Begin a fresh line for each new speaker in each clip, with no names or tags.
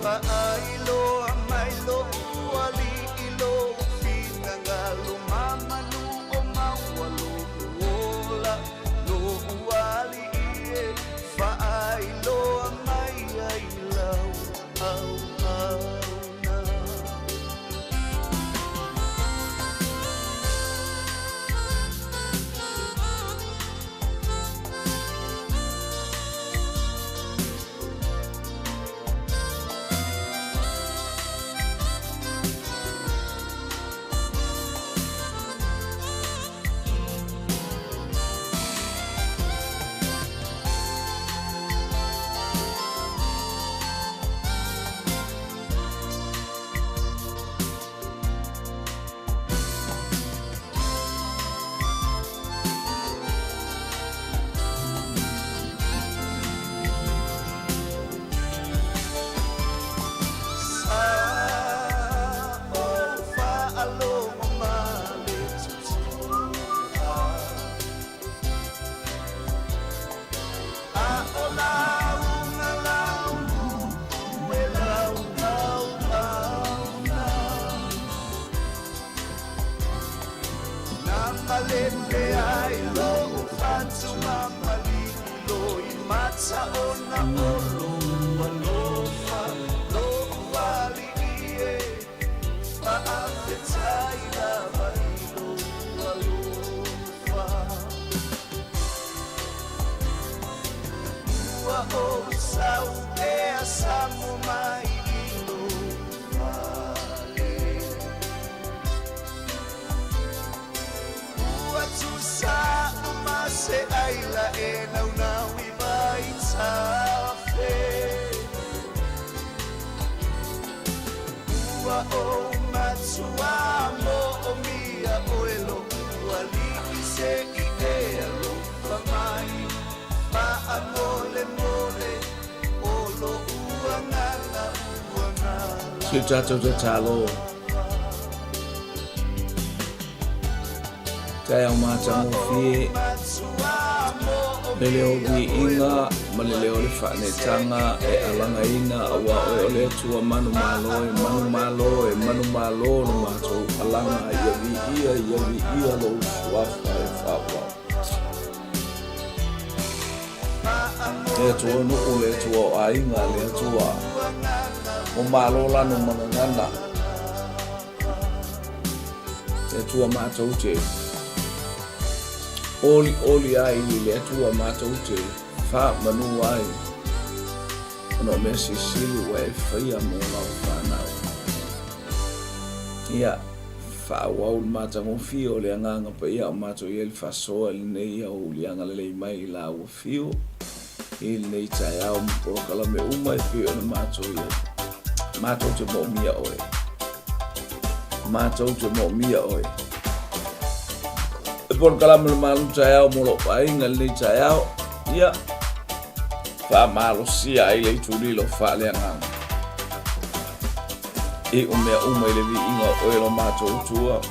Faailoa mai lou alii i lou finagalo ma manu o maua lou ola, lou alii e. Faailoa mai ai lau auauna. Sa ou faalogo ma le totoa, A o lauga lauupu e lau auauna. Na malepe ai lou fatu ma malilo i mata ona o lou alofa, lou alii e. Faafetai lava i lou alofa. Ua ou sau ea samo mai i lou fale. Ua tusa uma se aila e naunau i vaitafe. Ua ou matua moomia oe lou alii se i e alofa mai. Faamolemole o lou agaga ua
Se i tatou tatalo. Taeao matagofie, le leo viiga ma le leo o le faaneetaga e alagaina aua oe o le Atua manumalo e manumalo e manumalo lo matou alaga ia viia ia viia lou suafa e faaauau. Le Atua o nuu, le Atua o aiga, le Atua o malo lanu ma gagana. Le Atua matou te olioli ai i le Atua matou te faamanu ai ona o mea silisili ua e faia mo lau fanau. Ia, faaauau le matagofie o le Agaga Paia o matou i ai le faasoa i lenei aoauli agalelei mai i la ua fiu i lenei taeao ma polokalame uma e pei ona matou i ai. Matou te moomia oe. Matou te moomia oe. E polokalame le malu taeao mo lou aiga i lenei taeao. Ia, faamalosia ai le itulilo faaleagaga. I o mea uma i le viiga o oe lo matou Atua,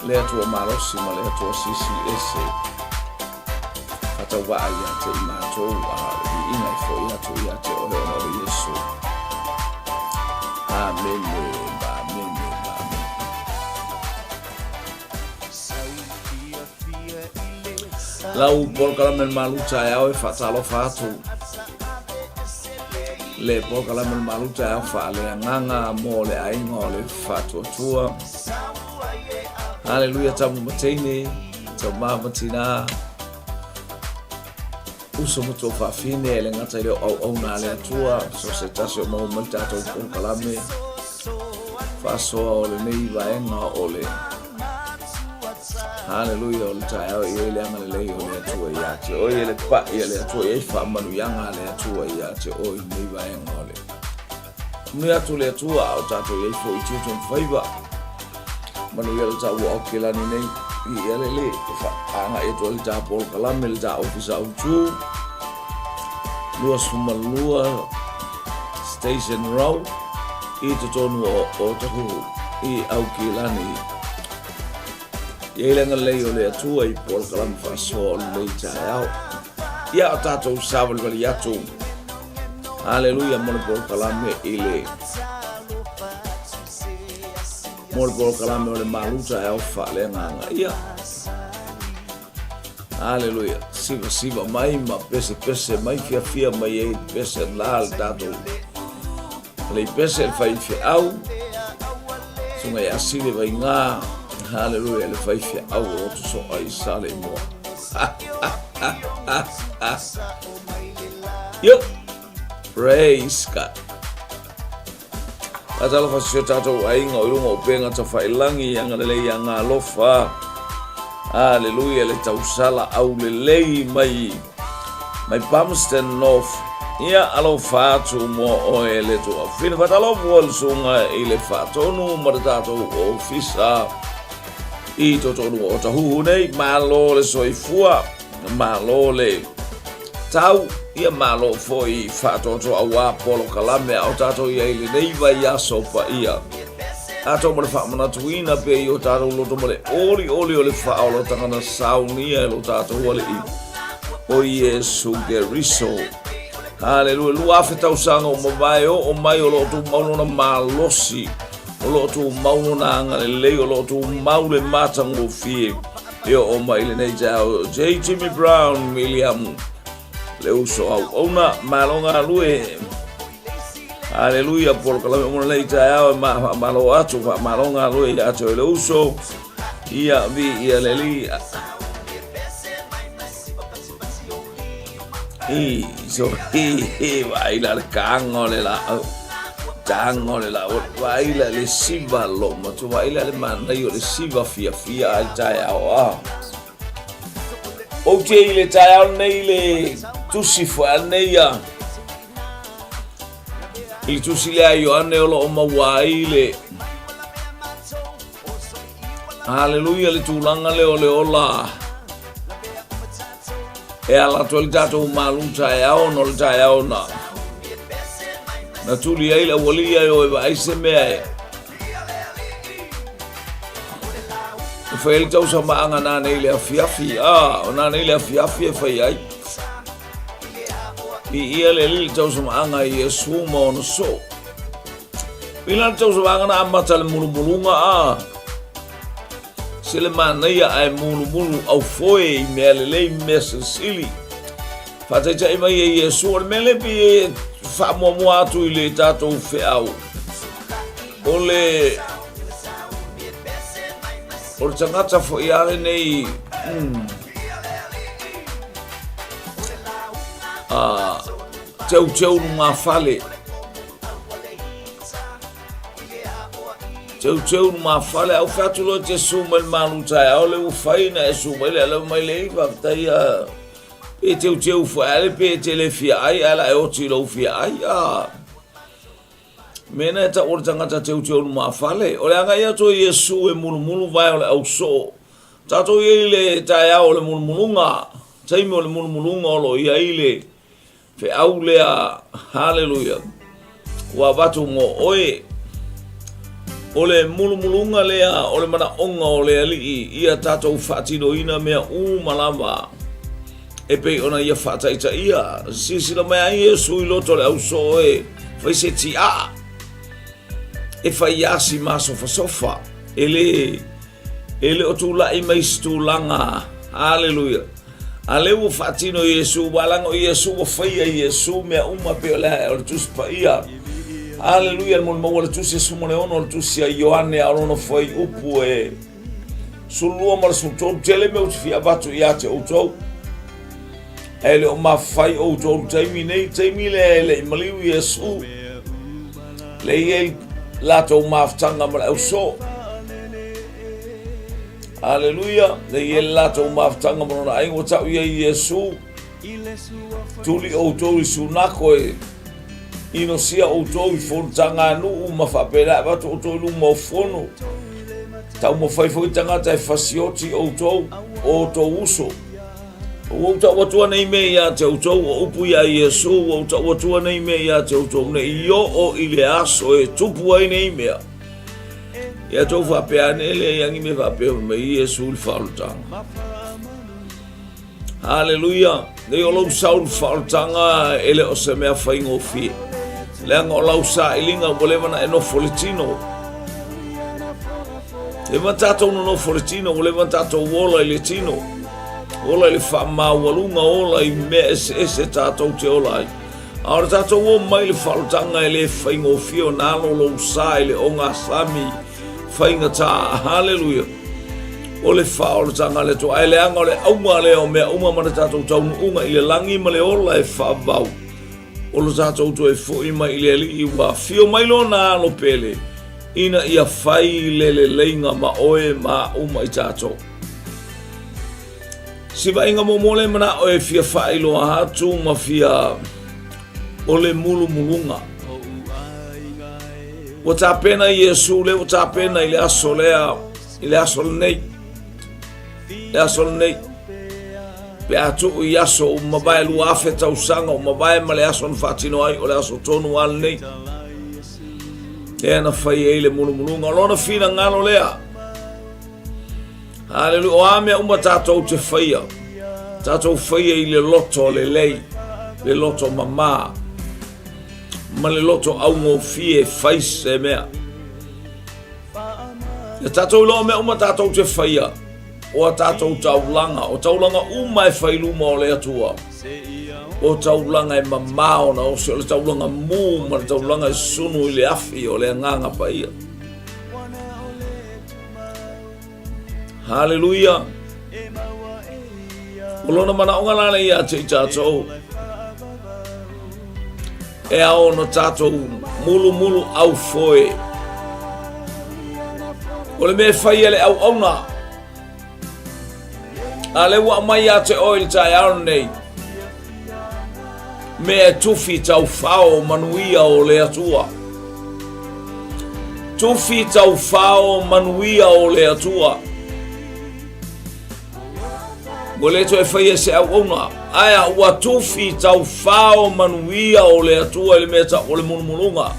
le Atua malosi ma le Atua silisili ese, faatauvaa ia te i matou, a o le viiga e foi atu ia te oe ona o le Iesu. Amene, amene, amene. Lau polokalame le malu taeao e faatalofa atu le polokalame le malu taeao faaleagaga mo le aiga o le faatuatua. Haleluia tama ma teine, tama ma tina, uso ma tuafafine e le gata i le o auauna a le Atua, so se tasi o maua mai tatou polokalame faasoa o lenei vaega o le Haleluia o le taeao e i ai le agalelei o le Atua ia te oe, e le pa'i a le Atua e i ai faamanuiaga a le Atua ia te oe i lenei vaega o le Manuia atu le Atua a o tatou i ai foi i tiute ma faiva. Manuia le taua o Kelani nei i ia lele e whaaga e toa le tā polokalame le tā ofisa autu 22 Station Row i totonu o Otahuhu i Aukilani. I ai le agalelei o le Atua i polokalame faasoa o lenei taeao. Ia o tatou savalivali atu. Haleluia mo le polokalame i le mo le polokalame o le maluta e ao faaleagaga. Ia. Haleluia. Siva siva mai ma pese pese mai fiafia mai ei pese la le tatou. Le pese le fai feau. Sunga ia sile vai ngā. Haleluia le fai feau o loto so ai sa le moa. Yo. Praise God. Faatalofa si o tatou aiga o i luga o upega tafailangi, agalelei ia galofa. Aleluia le tausala aulelei mai mai Palmerston North. Ia alofa atu mo oe le tuafine. Faatalofa o le susuga i le faatonu ma le tatou ofisa i totonu o Otahuhu nei. Malo le soifua, malo le tau, ia malo foi faatoatoa auā polokalame a o tatou i ai i lenei vaiaso paia. Tatou ma le faamanatuina pea i o tatou loto ma le olioli o le faaolataga na saunia e lo tatou Alii o Iesu Keriso. Haleluia, 2000 tausaga ua mavae oo mai o lo o tumau lona malosi, o lo o tumau lona agalelei, o lo o tumau le matagofie e oo mai i lenei taeao. J. Jimmy Brown William, le uso auauna, malo galue. Haleluia, polokalame uma lenei taeao e faamalo atu, faamalo galue ia te oe le uso. Ia vi ia le li. I so hi hi vai la le kaanga o le laau. Taga o le laau vaai la le siva loma tu vaai la le manaia o le siva fiafia ai taeao a. Ou te i le taeao nei le tusi foe nei a. I le tusi lea Ioane o lo o maua ai le Haleluia le tulaga lea o le ola e ala atu ai le tatou malu taeao ona o le taeao na na tuli ai le aualii e o e vaai se mea e e fai ai le tausamaaga nanei i le afiafi a o nanei le afiafi e fai ai Viia le Alii i le tausamaaga i Iesu ma ona soo. Pila le tausamaaga na amata le mulumuluga a se le manaia ae mulumulu aufoe i mea lelei mea silisili. Faataitai mai e Iesu o le mea le pi e faamuamua atu i le tatou feau o le o le tagata foi a lenei teuteu lumafale teuteu lumafale au fai atu loa te su mai le malu taeao le ua fai na e su mai le ala mai le i faafetai a pe teuteu foi ale pe te le fia ai ala e oti lou fia ai a mea na e tau o le tagata teuteu lumafale o le agai atu o Iesu e mulumulu vae o le ausoo Tatou i ai i le taeao o le mulumuluga, taimi o le mulumuluga o lo o i ai le feau lea, haleluia, ua avatu mo oe. O le mulumuluga lea o le manaoga o le Alii ia tatou faatinoina mea uma lava e pei ona ia faataitaia. Silasila mai ai Iesu i loto o le ausoo e fai se tiaa, e fai asi masofasofa, e le E le o tulai mai se tulaga, haleluia, a lea ua faatino Iesu, ua leaga o Iesu ua faia Iesu mea uma pei o le, o le Tusi Paia. Haleluia, le molimau a le Tusi e 16 o le Tusi a Ioane a o lona fuaiupu e 12 ma le 13, tele mea ou te fia avatu ia te outou. Ae le o mafai outou i le taimi nei, taimi lea e le i maliu Iesu. Le i ai latou mafutaga ma le ausoo. Aleluia. Le i ai le latou mafutaga ma lona aiga ua tau i ai Iesu. Tuli outou i sunako e inosia outou i fonotaga a nuu ma faapena e avatu outou i luma o fono. Taumafai foi tagata e fasioti outou, o outou uso. Ua ou tau atua nei mea ia te outou, o upu ia Iesu, ua ou tau atua nei mea ia te outou, ne i oo i le aso e tupu ai nei mea. Ia tou faapea ane le iagi me faapea mai Iesu i le faaolataga. Haleluia! Nei o lou sau i le faaolataga e le o se mea faigofie. Leaga o lau sailiga ua leva ona e nofo i le tino. Leva ona tatou nonofo i le tino, ua leva ona tatou ola i le tino. Ola i le faamaualuga, ola i mea eseese tatou te ola ai. A o le tatou o mai i le faaolataga e le faigofie ona alo lou sa i le ogasami faigata. Haleluia! O le faaolataga a le Atua. Ae leaga o le auga lea o mea uma ma le tatou taunuuga i le lagi ma le ola e faavavau. O lo tatou toe foi mai i le Alii ua afio mai lona alo pele ina ia fai le leleiga ma oe ma au ma i tatou. Si vaaiga muamua lea manao e fia faailoa atu ma fia o le mulumuluga. Ua tapena Iesu lea ua tapena i le aso lea, i le aso lenei. Le aso lenei. Pe a tuu i aso ua mavae 2000 tausaga ua mavae ma le aso na faatino ai o le aso tonu lava lenei. Lea na fai ai le mulumuluga. O lona finagalo lea. Haleluia. O a mea uma tatou te faia, tatou faia i le loto lelei, le loto mamā, ma le loto augofie e fai se mea. Ia tatou iloa mea uma tatou te faia, o a tatou taulaga, o taulaga uma e fai luma o le Atua, o taulaga e mamao na ose, o le taulaga mū ma le taulaga e sunu i le afi o le Agaga Paia. Haleluia! O lona manaoga la lea ia te i tatou, e ao ona tatou mulumulu aufoe. O le mea e fai e le auauna, a lea ua aumai ia te oe i le taeao lenei, mea e tufi taufao manuia o le Atua. Tufi taufao manuia o le Atua. Ua le toe faia se auauna, ae a ua tufi taufao manuia o le Atua i le mea tau o le mulumuluga.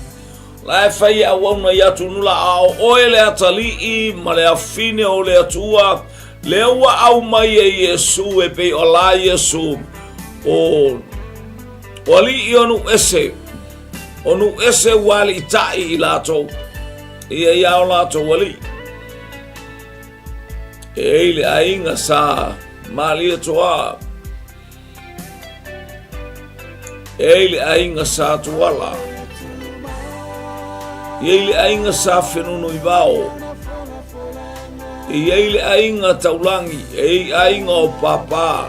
La e fai e auauna i atunuu la, a o oe le atalii ma le afine o le Atua, lea ua aumai e Iesu e pei o la Iesu o o alii o nuu ese, o nuu ese ua aliitai i latou, ia ia o latou alii. E ei le aiga sa Malietoa, e ai le aiga sa Tuala, e ai le aiga sa Fenunuivao, e ai le aiga Taulangi, e ai aiga o Pāpā,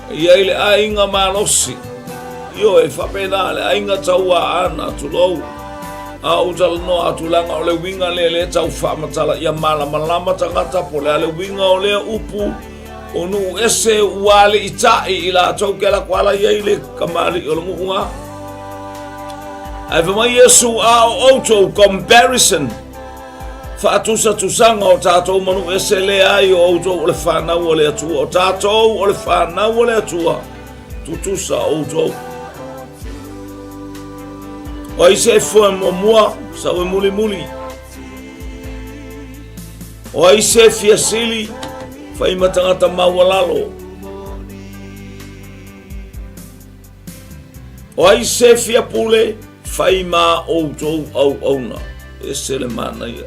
e ai le aiga Malosi, ioe, faapena le aiga Tauaana, tulou. A ou talanoa atu leaga o le uiga lea lea tau faamatala ia malamalama tagata po o le a le uiga o lea upu o nuu ese ua aliitai i latou ke ala ko ala i ai le kamali'i o le nu'u ga. Ae fai mai Iesu, a o outou, comparison, faatusatusaga o tatou ma nuu ese, leai o outou o le fanau a le Atua, o tatou o le fanau a le Atua, tutusa outou. O ai se foe muamua, sau e mulimuli. O ai se fia sili, fai ma tagata maualalo. O ai se fia pule, fai ma outou auauna. Ese le manaia.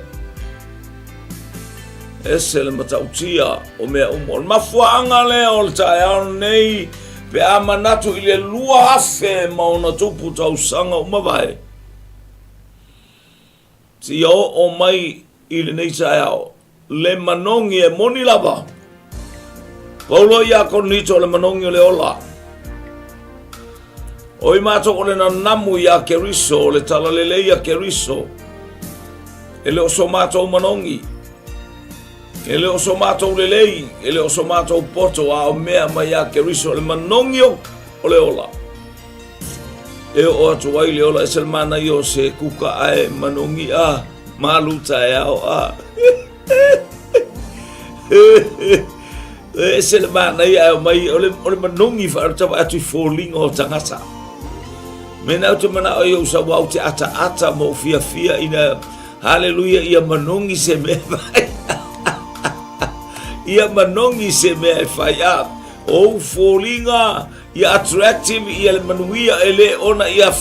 Ese le matautia o mea uma. O le mafuaaga lea o le taeao nei, pe a manatu i le 2000+ tausaga ua mavae, seia oo mai i lenei taeao, le manogi e moni lava. Paulo ia Korinito o le manogi o le ola. O i matou o le nanamu iā Keriso, o le talalelei a Keriso. E le o so matou manogi, e le o so matou lelei, e le o so matou poto, a o mea mai iā Keriso, le manogi o le ola. E oo atu ai le ola, e se le manaia o se kuka ae manogi a, malu taeao a. E ese le manaia ae omai, o le, o le manogi whaaratawa atu i fōlinga o tangata. Mena au te manao i ou sau au te ata ata mo fia fia ina haleluia ia manogi se mea vai. Ia manogi se mea e fai a ou foliga ia attractive ia le manuia e le ona ia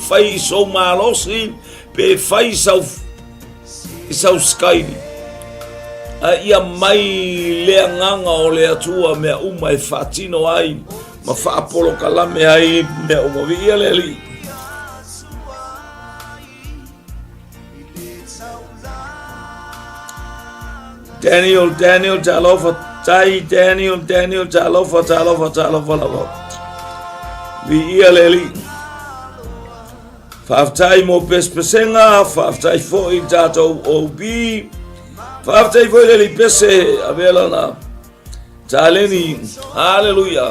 fai i sou malosi pe fai sau i sau skaili. A ia mai le agaga o le Atua mea uma e faatino ai ma faapolokalame ai mea uma. Viia le Alii. Daniel, Daniel, talofa, tai, Daniel, Daniel, talofa, talofa, talofa lava. Viia le Alii. Faafetai mo pesepesega, faafetai foi i tatou OB, faafetai foi le alii pese avea lana taleni. Haleluia.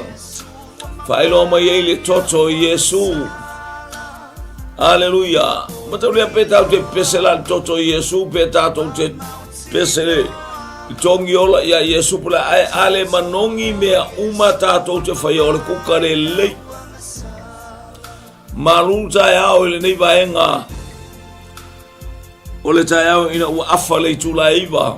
Faailoa mai ai le toto i Iesu. Haleluia. Mataulia pe tatou te pese la le toto i Iesu pe tatou te pese le i tongi ola ia Iesu pula ae ale manogi mea uma tatou te whaia o le kuka le lei. Malu taeao i lenei vaega o le taeao ina ua afa le itula e 9.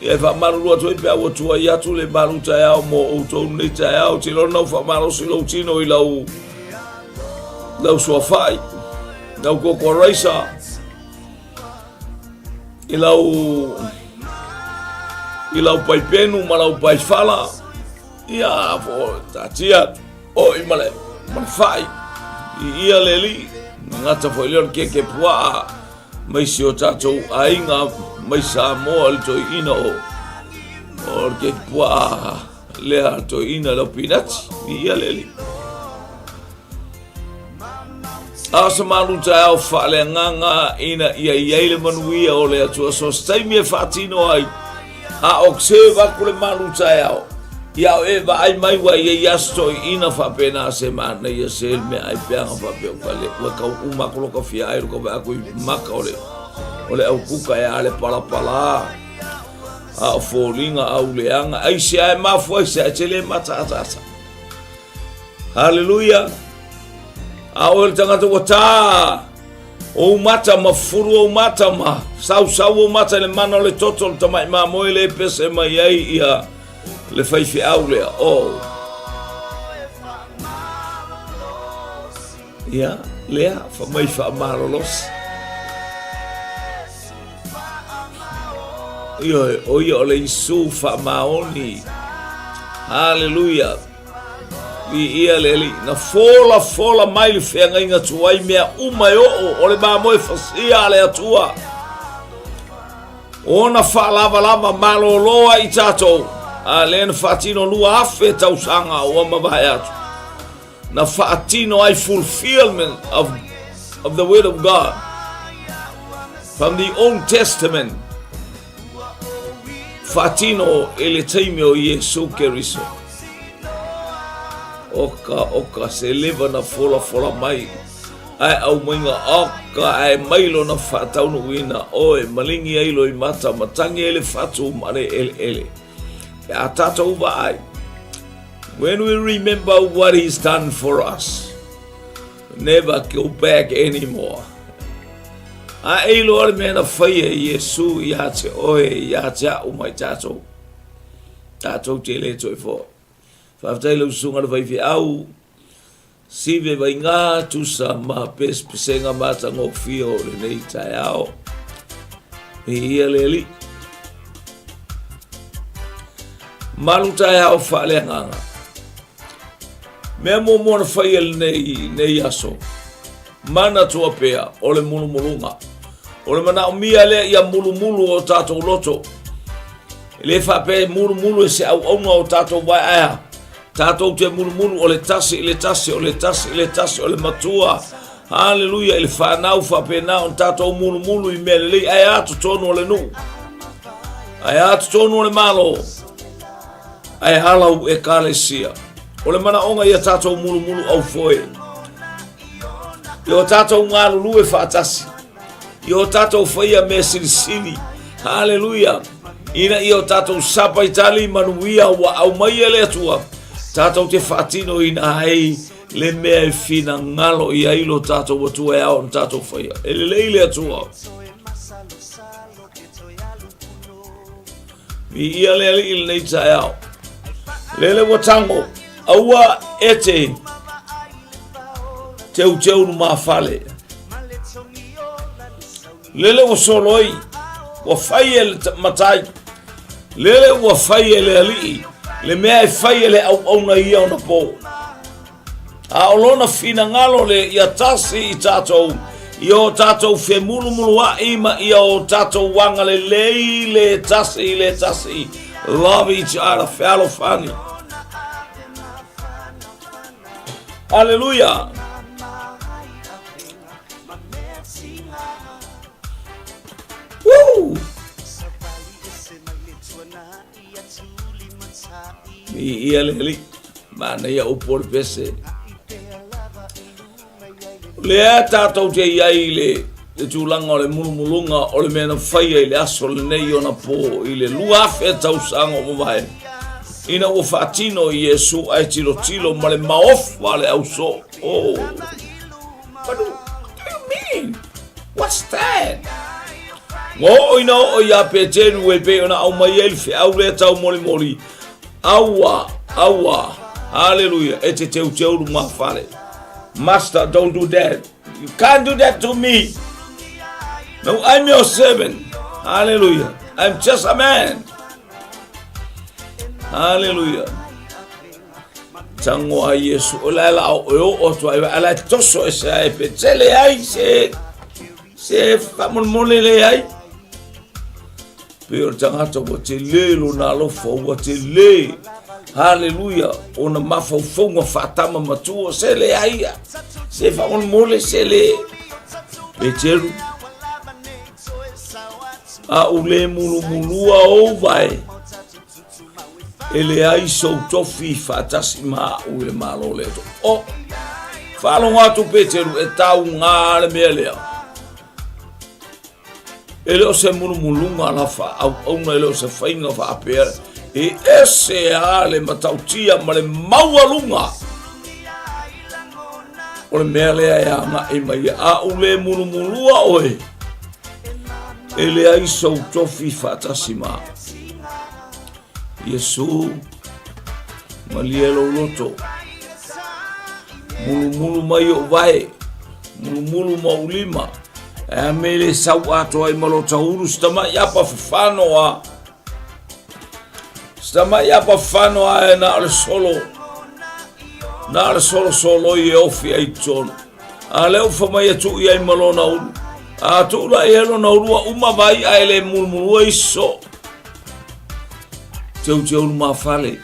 Ia e faamalulu atu ai pe a ua tuai atu le malu taeao mo outou lenei taeao. Te iloa na ou faamalosi lou tino i lau, lau suafai, lau koko raisa, i lau, i lau paipenu ma lau paifala. Ia, fo, taatia atu, o i ma le, ma le fai, i ia le alii, na gata foi lea o le keke puaa, mai si o tatou aiga mai Samoa le toeaina o, o le keke puaa lea toeaina lau pinati, i ia le alii. A o se malu taeao faaleagaga ina ia i ai le manuia o le Atua so se taimi e faatino ai a observe aku le malu taeao ia o e vaai mai ua ia i aso toeaiina faapena se manaia se le mea ai peaga faapea o ka le ua kau uma aku lo ka fia ai lo ka vaai aku i maka o le o le aukuka e a le palapala a o foliga au leaga ai se ae mafua ai se ae te le mataataata. Haleluia! A oe le tagata ua tā ou mata ma fufulu ou mata ma sausau ou mata i le mana o le toto o le tamai mamoe le pese mai ai ia le faifeau lea. Oh. Ia, lea, fa mai faamalolosi. Ioe, o ia o le Isu faamaoni. Haleluia. Viia le Alii. Na fola fola mai le feagaiga tuai mea uma e oo o le mamoe fasia a le Atua. Ona faalavalava malōlō ai i tatou, a lea na faatino 2000 tausaga ua mavae atu. Na faatino ai fulfillment of the word of God from the Old Testament. Faatino i le taimi o Iesu Keriso. Oka, oka, se leva na folafola mai. Ae aumaiga oka, ae mai lona faataunuuina oe, malingi ai loi mata, matangi ai le fatu ma le eleele. Pe a tatou vaai, when we remember what he's done for us, never go back anymore. A e iloa le mea na faia e Iesu ia te oe, ia te a'u ma i tatou. Tatou te le toe fo'i. Faafetai lau susuga le faifeau, Sive Vaigā, tusa ma pesepesega matagofie o lenei taeao. E ia le Alii. Malu taeao faaleagaga. Mea muamua na faia lenei nei aso, manatua pea o le mulumuluga. O le manaomia lea ia mulumulu o tatou loto. E le faapea e mulumulu e se auauna o tatou vaeaea. Tatou te mulumulu o le tasi i le tasi, o le tasi i le tasi, o le matua. Haleluia i le whanau faapena ona tatou mulumulu i mea lelei ae a totonu o le nuu. Ae a totonu o le Malo. Ae a lau ekalesia. O le manaoga ia tatou mulumulu aufoe. I o tatou galulue faatasi. I o tatou faia mea silisili. Haleluia. Ina ia o tatou sapa i tali manuia ua aumai e le Atua. Tatou te faatinoina ai le mea e finagalo i ai lo tatou Atua e ao ona tatou faia. E lelei le Atua. Viia le Alii i lenei taeao. Lele ua tago, aua e te teuteu lumafale. Lele ua soloi, ua fai e le matai. Lele ua fai e le alii, le mea e fai e le auauna ia ona po. A o lona finagalo le ia tasi i tatou, ia o tatou femulumulua'i ma ia o tatou agalelei le tasi i le tasi. Love each other, fealofani. Hallelujah. Woo! Mi ia le alii. Manaia upu o le pese. Lea tatou te i ai i le, le tulaga o le mulumuluga o le mea na faia i le aso lenei ona po i le 2000 tausaga o mavae ina ua faatino i Iesu ae tilotilo ma le maofa le ausoo. Oh. What do, what do you mean? What's that? Ua oo ina oo iā Peteru e pei ona aumai ai le feau lea taumolimoli Aua, aua, hallelujah, e te teuteu lumafale. Master, don't do that. You can't do that to me. No, I'm your servant. Hallelujah. I'm just a man. Hallelujah. Tango a Yesu, o la la o o o atu ai, ala toso e se ai pe tele ai se se faamolemole le ai. Pei o le tagata ua tele lona alofa, ua tele, haleluia, ona mafaufauga faatama matua, se leai ia, se faamolemole, se le. Peteru, a u le mulumulua ou vae, e leai sou tofi faatasi ma au i le Malo o le Atua. O, faalogo atu Peteru, e taugā le mea lea. E le o se mulumuluga la faaauauna, e le o se faiga faapea, e ese a le matautia ma le maualuga o le mea lea e agai mai ai. A u le mulumulua oe, e leai sou tofi faatasi ma au. Iesu, malie lou loto, mulumulu mai ou vae, mulumulu ma ou lima, e a me le sau atoa ai ma lo taulu, se tamai apa fafano a, se tamai apa fafano a e na o le solo, na o le solo soloi e ofi ai totonu. A lea ua fai mai e tuu i ai ma lona ulu. A tuu la i ai lona ulu, ua uma vai a e le mulumulua isi soo. Teuteu lumafale.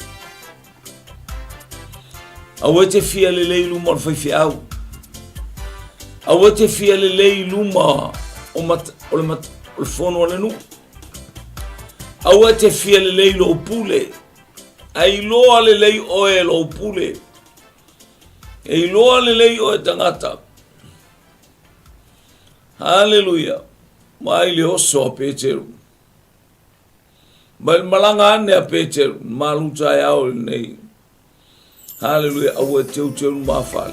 Aua e te fia lelei i luma o le faifeau. Aua e te fia lelei i luma o, mat, o, le, mat, o le fono a le nuu. Aua e te fia lelei lou pule. Ae iloa lelei oe lou pule. E iloa lelei oe tagata. Haleluia. Mai le oso a Peteru. Mai le malaga ane a Peteru, malu taeao lenei. Haleluia, aua e teuteu mafale.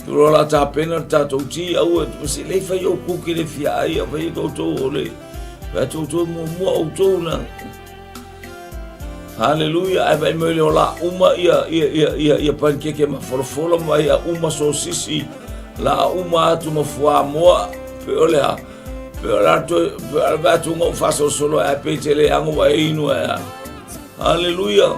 Turo la tapena le tatou ti, aua e se lei fai o kuki le fia ai, a fai e toutou o le, fai toutou muamua outou na. Haleluia, ae vaai mai le ola uma ia ia ia ia ia pankeke ma folafola ma ia uma sosisi la uma atu ma fuamoa pe o le a pe o la toe pe o la atu ngau fasolosolo ae pe tele ango wa inu ae. Haleluia.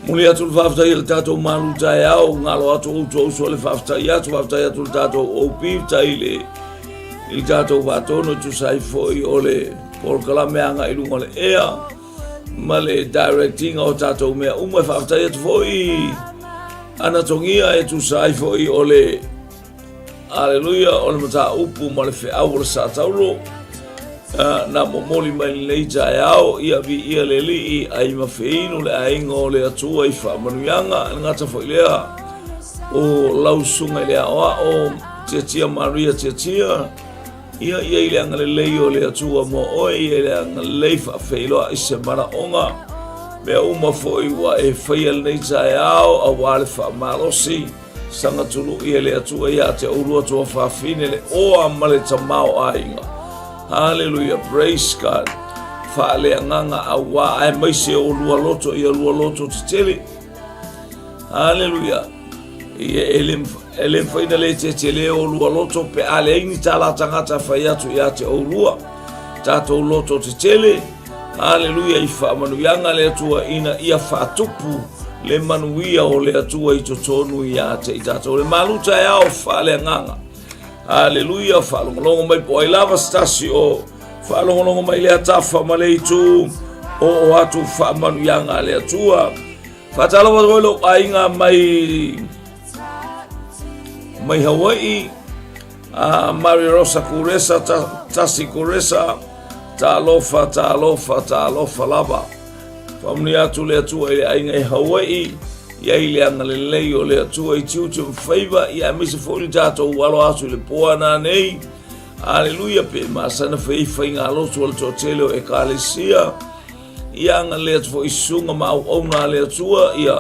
Muli atu le faafetai i le tatou malu taeao, ngalo atu outou uso le faafetai atu, faafetai atu le tatou OP, faafetai i le i le tatou faatonu e tusa ai foi o le polokalame agai i luga o le ea ma le directing o tatou mea uma. E faafetai atu foi Anatogia e tusa ai foi o le Aleluia, o le mataupu ma le feau o le Sataulo na momoli mai lenei taeao, ia viia le Alii, ai ma feinu le aiga o le Atua i faamanuiaga. E le gata foi lea, o lau susuga i le aoao, Tiatia Maria Tiatia, ia ia i le agalelei o le Atua mo oe, ia i le agalelei faafeiloai se manaoga, mea uma foi ua e faia lenei taeao, aua le faamalosi, Sagatului e le Atua ia te oulua tuafafine le oa ma le tamaoaiga. Haleluia, praise God. Faaleagaga auā aemaise o lua loto ia lua loto tetele. Haleluia. Ia e le e le mafai na le tetele o lua loto pe a leai ni tala tagata fai atu ia te oulua. Tatou loto tetele. Haleluia i faamanuiaga le Atua ina ia faatupu le manuia o le Atua i totonu ia te i tatou. Le malu taeao faaleagaga. Aleluia, faalogologo mai po ai lava se tasi o faalogologo mai lea tafa ma le itu o o atu faamanuiaga a le Atua. Faatalofa atu foi lou aiga mai mai Hawaii, a Maria Rosa Kuresa, ta, Tasi Kuresa, talofa, talofa, talofa lava. Faamanuia atu le Atua i le aiga i Hawaii, i ai le agalelei o le Atua i tiute ma faiva, ia aemaise foi le tatou alo atu i le po ana nei. Aleluia, pe masana fai faigalotu o le toatele o Ekalesia. Ia agalelei atu foi i susuga ma auauna a le Atua, ia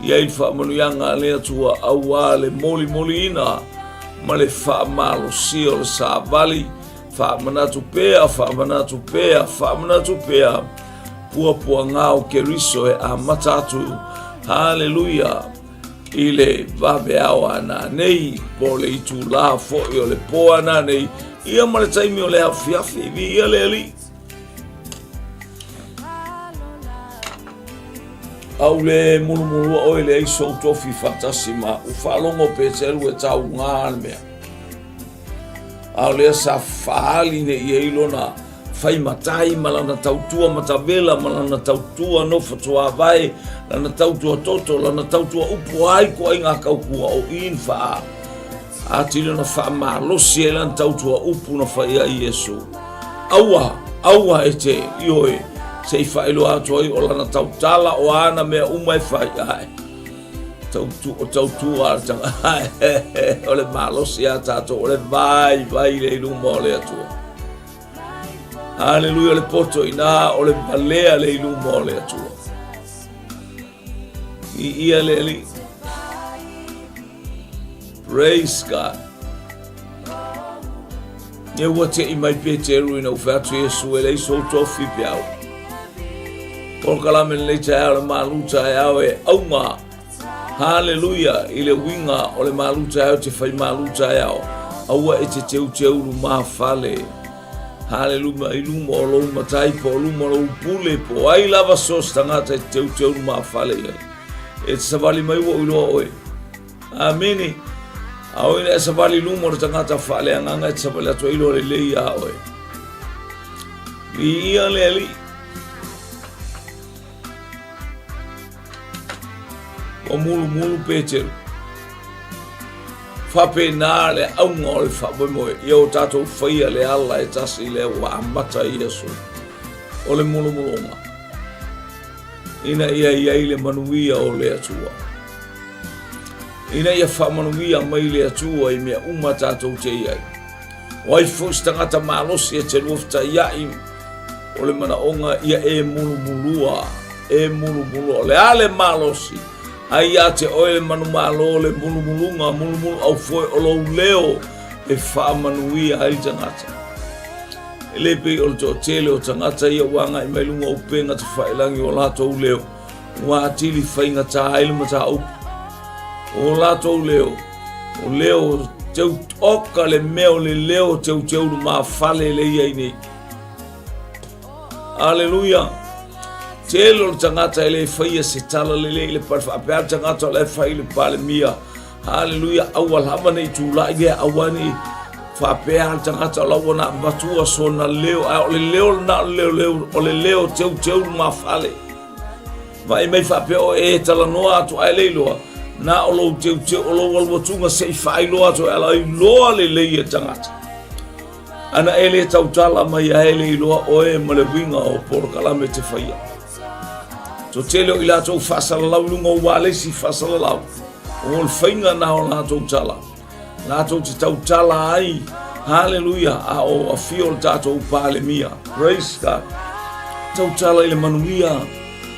i ai le faamanuiaga a le Atua auā le molimoliina ma le faamalosia o le savali. Faamanatu pea, faamanatu pea, faamanatu pea, puapuaga o Keriso e amata atu, haleluia, i le vaveao a nanei, po o le itulā foi o le pō a nanei, ia ma le taimi o le afiafi, viia le Alii. A ua le mulumulua oe leai sou tofi faatasi ma a'u, faalogo Peteru e taugā le mea. A o lea sa faaali nei i ai lona faimatai ma lana tautua matavela ma lana tautua nofo tuavae, lana tautua toto, lana tautua upu ai ko ai ngā kaukua o i na whaa. Atili ona faamalosi ai lana tautua upu na fai ai Iesu. Aua, aua e te, ioe, se i faailoa atu ai o lana tautala o ana mea uma e fai ae. Tautu, o tautua a le tanga, o le malosi a tātou, o le vai, vai le iluma o le Atua. Haleluia, o le poto inā, o le valea le iluma o le Atua. I ia le Alii. Praise God. Ne ua te i mai Peteru ina u fai atu Iesu e leai sou tofi pe au. Polokalame lenei taeao le malu taeao e auga. Haleluia i le uiga o le malu taeao te fai malu taeao. Aua e te teuteulu mafale. Haleluia i luma o lou matai po o luma o lou pule po o ai lava so se tagata e te teuteulu mafale i ai. E te savali mai ua ou iloa oe. Amene. A oi na e savali i luma o le tagata faaleagaga e te savali atu ai loa lelei iā oe. Viia le Alii. Ua mulumulu Peteru. Faapena le auga o le faamoemoe ia o tatou faia le ala e tasi lea ua amata i Iesu o le mulumuluga ina ia i ai le manuia o le Atua. Ina ia faamanuia mai le Atua i mea uma tatou te i ai. O ai foi se tagata malosi e te luafetaiaʻi o le manaoga ia e mulumulua, e mulumulua. O le a le malosi? Ai ia te oe le manumalo, le mulumuluga, mulumulu aufoe o lou leo e faamanuia ai le tagata. E le pei o le toatele o tagata ia ua agai mai luga o upega tafailagi o latou leo, ua atili faigata ai le mataupu. O latou leo, o leo teu, oka le mea o le leo teuteu lumafale le ia i nei. Aleluia! Tele o le tagata e le faia se tala lelei i le pale faapea le tagata o la e fai i le Palemia. Haleluia, aua lava ne i tulai lea, aua ne i faapea le tagata o la ua na avatua sona leo, ae o le leo lena o le leo, leo, o le leo teuteu lumafale. Vaai mai faapea o e talanoa atu ae le iloa, na o lou teuteu, o lou alu atuga se i faailoa atu e ala iloa lelei e tagata. Ana e le tautala mai ae le iloa oe ma le uiga o polokalame te faia. Toatele o i latou faasalalau i luga o ualesi faasalalau, o le faiga na o latou tala. Latou te tautala ai, haleluia, a o afio le tatou Palemia. Praise God. Tautala i le manuia,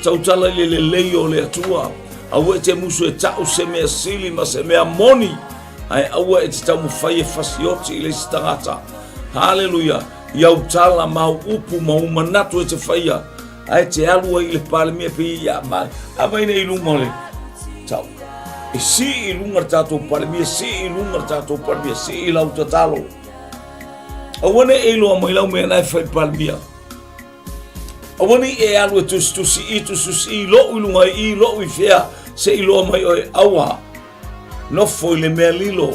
tautala i le lelei o le Atua. Aua e te musu e ta'u se mea sili ma se mea moni, ae aua e te taumafai e fasioti i le isi tagata. Haleluia. I au tala ma au upu ma ou manatu e te faia, ae e te alu ai i le Palemia pe ia mai. A mai nei i luga o le tau. E sii i luga le tatou Palemia, sii i luga le tatou Palemia, sii i lau tatalo. Aua ne i e iloa mai lau mea na e fai i le Palemia. Aua ne i e alu e tusitusi i, tusitusi i, lou i luga i i, lou i fea, se i iloa mai oe, aua. Nofo i le mea lilo.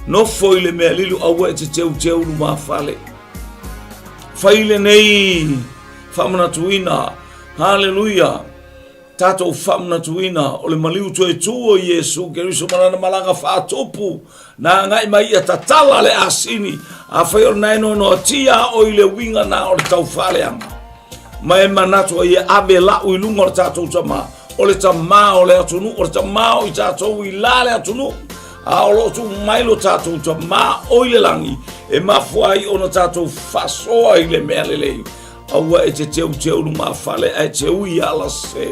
Nofo i le mea lilo, aua e te teuteu lumafale. Fai lenei faamanatuina. Haleluia! Tatou faamanatuina o le maliu toe tu o Iesu Keriso ma lana malaga faatupu na agai mai ia tatala le asini. Afai o lena e noanoatia o i le uiga na o le taufaaleaga ma e manatu ai e ave lau i luga o le tatou tamā, o le tamā o le atunuu, o le tamā o i tatou i la le atunuu, a o lo o tuu mai lo tatou tamā o i le lagi e mafua ai ona tatou faasoa i le mea lelei. Aua e te teuteu lumafale ae te ui ala se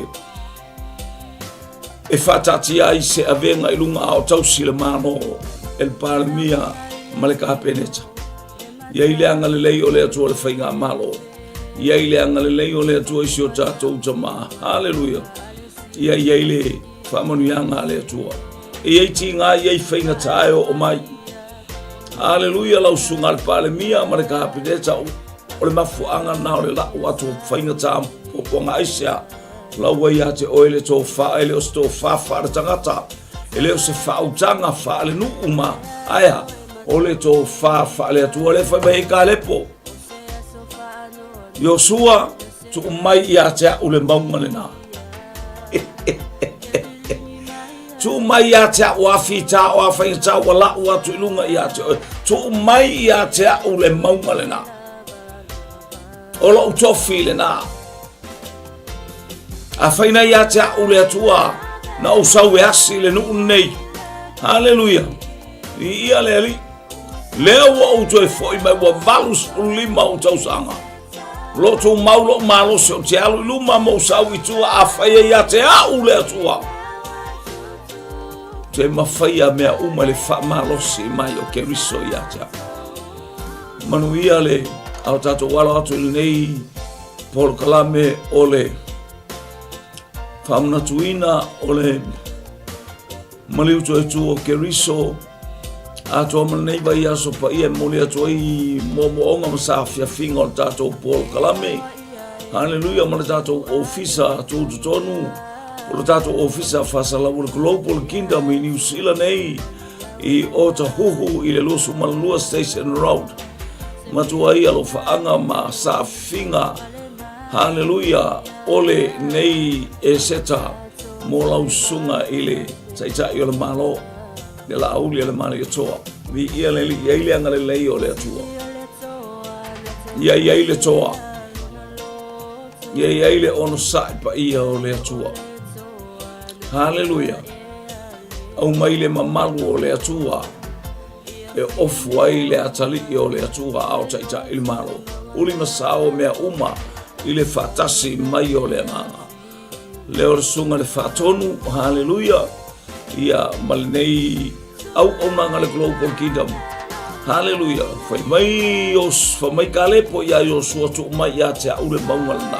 e faataatia ai se avega i luga a o tausi le Malo e le Palemia ma le Kapeneta. I ai le agalelei o le Atua le Faigamalo. I ai le agalelei o le Atua i si o tatou tama. Haleluia. Ia i ai le faamanuiaga a le Atua. E i ai tiga, e i ai faigata e oo mai. Haleluia lau susuga a le Palemia ma le Kapeneta o le mafuaaga lena o le lau atu o faigata puapuaga aisea lau ua ia te oe le tofa e le o se tofa faaletagata e le o se faautaga faalenuu ma aea o le tofa faaleatua lea fai mai ai Kalepo Iosua tuu mai ia te au le mauga lena Tuu mai ia te au a fita o a faigata ua lau atu i luga ia te oe. Tuu mai ia te au le mauga lena. O lou tofi lena. A whaina ia te au le Atua, na ou sau e asi le nuu nei. Haleluia. I ia le ali. Lea ua ou toe foi mai ua 85 ou tausaga. Lo tumau lou malosi ou te alu i luma ma ou sau i tua afai ai ia te au le Atua. Te mawhaia mea uma le faamalosi mai o Keriso ia te au. Manuia le ao tātou alo atu i lenei polokalame o le faamanatuina o le maliu toe tu o Keriso Atoa ma lenei vaiaso paia e momoli atu ai moomooga ma saafiafiga o le tatou polokalame. Haleluia ma le tatou ofisa tutotonu o le tatou ofisa faasalaua le Global Kingdom i New Zealand nei i Otahuhu i le 22 Station Road. Matua ai alofaaga ma saafiga. Haleluia o le nei eseta mo lau susuga i le Taitai o le Malo. Le Laauli a le Malietoa. Viia le Alii, i ai le agalelei o le Atua. Ia i ai le toa. Ia i ai le onosai paia o le Atua. Haleluia. Aumai le mamalu o le Atua e ofu ai le atalii o le Atua a o taitai le Malo. Uli ma sao mea uma i le faatasi mai o le Agaga. Lea o le susuga le faatonu, haleluia, ia ma lenei auaunaga le Global Kingdom. Haleluia, fai mai, fai mai Kalepo ia Iosua tuu mai ia te au le mauga lena.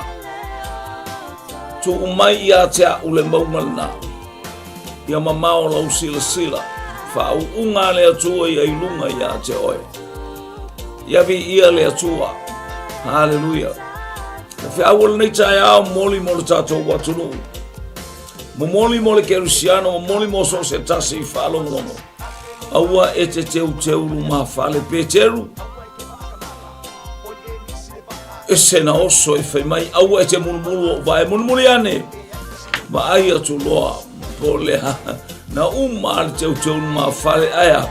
Tuu mai ia te au le mauga lena. Ia mamao lau silasila, faauuga le Atua ia i luga ia te oe. Ia viia le Atua. Haleluia. Le feau o lenei taeao momoli mo le tatou atunuu. Momoli mo le kerisiano, momoli mo so o se tasi i faalogologo. Aua e te teuteu lumafale Peteru. Ese na oso e fai mai, aua e te mulumulu o vae, mulimuli ane. Vaai atu loa, po o le a, na uma le teuteu lumafale, ae a,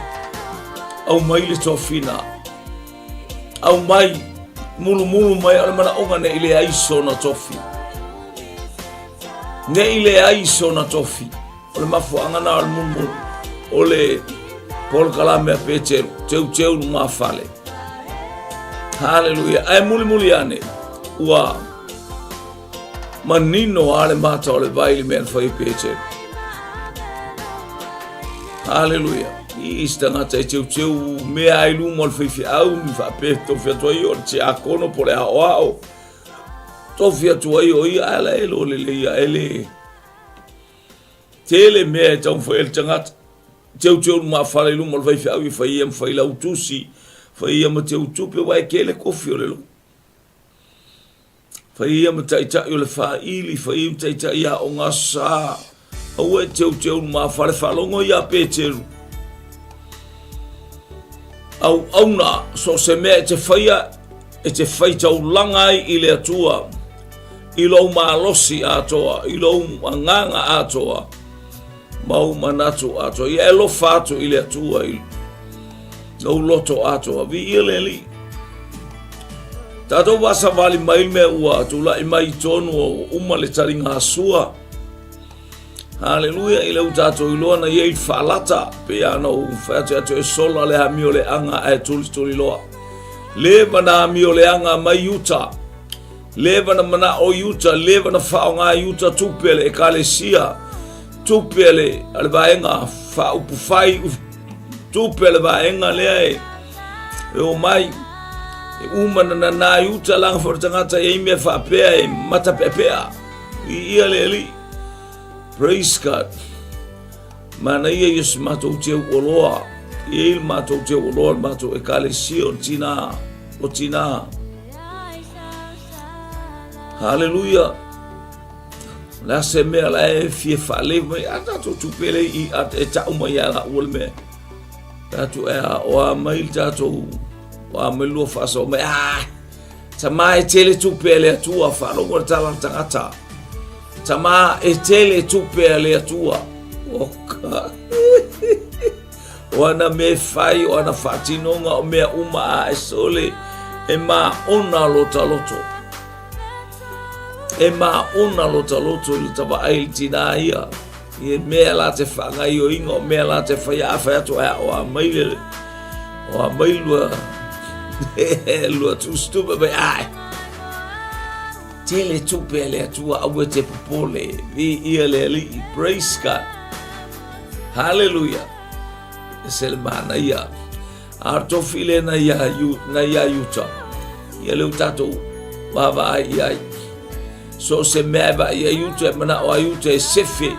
aumai le tofina. Aumai, mulumulu mai o le manaoga ne i leai sona tofi. Ne i leai sona tofi. O le mafuaaga na o le mulumulu, o le polokalame a Peteru, teuteu lumafale. Haleluia. Ae mulimuli ane, ua manino a le mata o le vai i le mea na fai e Peteru. Haleluia. I se tagata e teuteu mea ai luma o le faifeau ni faapea tofi atu ai o le tiakono po o le aoao. Tofi atu ai o ia ae la e lo lelei ae le tele mea e taumafai ai le tagata. Teuteu lumafale i luma o le faifeau ia fai ia ma failautusi, fai ia ma teutupe aua e tele kofi o le lotu. Fai ia ma taitai o le faili, fai ia ma taitai aoga aso sa. Aua e teuteu lumafale faalogo ia Peteru. Auauna, so o se mea e te faia, e te faitaulaga ai i le Atua, i lou malosi atoa, i lou agaga atoa, ma ou manatu atoa. Ia e alofa atu i le Atua i lou loto atoa. Viia le Alii. Tatou faasavali mai le mea ua tulai mai i totonu o uma le taligasua. Haleluia, i lea ua tatou iloa na i ai le faalata, pei lava ona ou fai atu atu e sola le amio leaga ae tulituli loa. Leva na amio leaga mai uta, leva na manao i uta, leva na faaaoga i uta tupe a le ekalesia, tupe a le, a le vaega faaupufai, tupe a le vaega lea e, e o mai, e uma na nana i uta laga foi le tagata e i ai mea faapea e matapeapea. Viia le Alii. Praise God. Manaia ia se matou teu oloa. E i ai le matou teu oloa le matou ekalesia o tinā. O tinā. Haleluia. Le a se mea la e fia faalei mai a tatou tupe le i a e tau mai ia la ua le mea. Tatou e a o a mai le tatou o a mai lua faasao mai ah Tama e tele tupe a le Atua, faalogo le tala a le tagata. Tama e tele tupe a le Atua. Oh God. O ana mea e fai, o ana faatinoga, o mea uma a e sole, e maona lota loto. E maona lota loto i le tavaai i le tinā ia. I e mea la te whangaioinga, o mea la te whai a whai atu ai o a mai le, o a mai lua, lua tustupe mai ai. Tele tupe a le Atua aua te popole, vi ia le Alii, praise God. Hallelujah. E se le manaia. A tofi le na ia, na ia Iuta. Ia leu tatou vaavaai i ai. So o se mea e vaai ai uta, e manao ai uta e sefe,